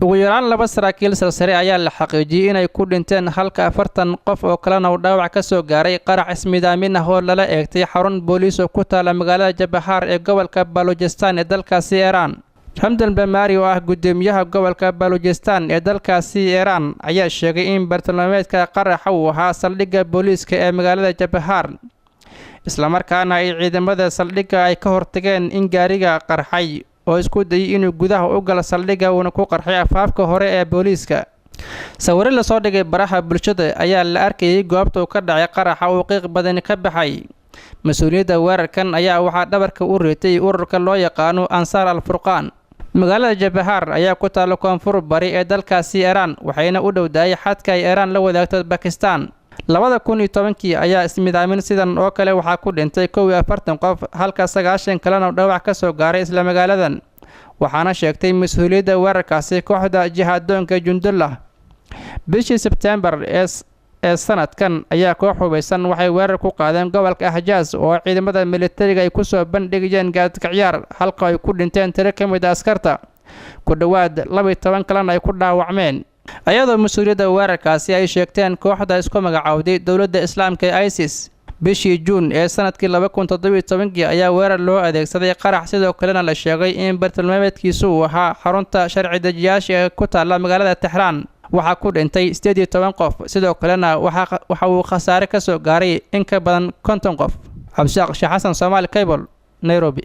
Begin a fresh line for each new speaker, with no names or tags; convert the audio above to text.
Ugu yaraan laba saraakiil sarsare ayaa la xaqiijiyey inay ku dhinteen, halka 40 qof oo kalena uu dhaawac ka soo gaaray qarax ismidaamin ah oo lala eegtay xarun booliis oo ku taala magaalada Jabahaar ee gobolka Balujistan ee dalkaasi Iiraan. Xamdan Bamaari oo ah guddoomiyaha gobolka Balujistan ee dalkaasi Iiraan ayaa sheegay in bartilmaameedka qaraxa uu ahaa saldhigga booliiska ee magaalada Jabahaar, islamarkaana ay ciidamada saldhigga ay ka hortageen in gaariga qarxay oo isku dayay inuu gudaha u galo saldhigga, uuna ku qarxay afaafka hore ee booliiska. Sawiro lasoo dhigay baraha bulshada ayaa la arkayay goobta uu ka dhacay qaraxa uu qiiq badani ka baxay. Mas-uuliyadda weerarkan ayaa waxaa dhabarka u reetay ururka loo yaqaano Ansaar al Furqaan. Magaalada Jabahaar ayaa ku taalla koonfur bari ee dalkaasi Iiraan, waxayna u dhowdahay xadka ay Iiraan la wadaagto Bakistan. 2010-kii ayaa ismidaamin sidan oo kale waxaa ku dhintay 41 qof, halka 90 kalena dhaawac ka soo gaaray isla magaaladan, waxaana sheegtay mas-uuliyadda weerarkaasi kooxda jihaadoonka Jundullah. Bishii Sebtembar ee sanadkan ayaa koox hubaysan waxay weerar ku qaadeen gobolka Ahjaas oo ciidamada militariga ay kusoo bandhigayeen gaadkacyaar, halka ay ku dhinteen tiro ka mid a askarta, ku dhowaad 12 kalena ay ku dhaawacmeen, ayadoo mas-uuliyadda weerarkaasi ay sheegteen kooxda isku magacaawday Dowladda Islaamka ee ISIS. Bishii Juun ee sanadkii 2017-kii ayaa weerar loo adeegsaday qarax, sidoo kalena la sheegay in bartilmaameedkiisu uu ahaa xarunta sharci dejiyaasha ee ku taalla magaalada Texraan, waxaa ku dhintay 18 qof, sidoo kalena waxa uu khasaare ka soo gaaray in ka badan 50 qof. Cabdishaaq Sheekh Xasan, Soomaali Cable, Nairobi.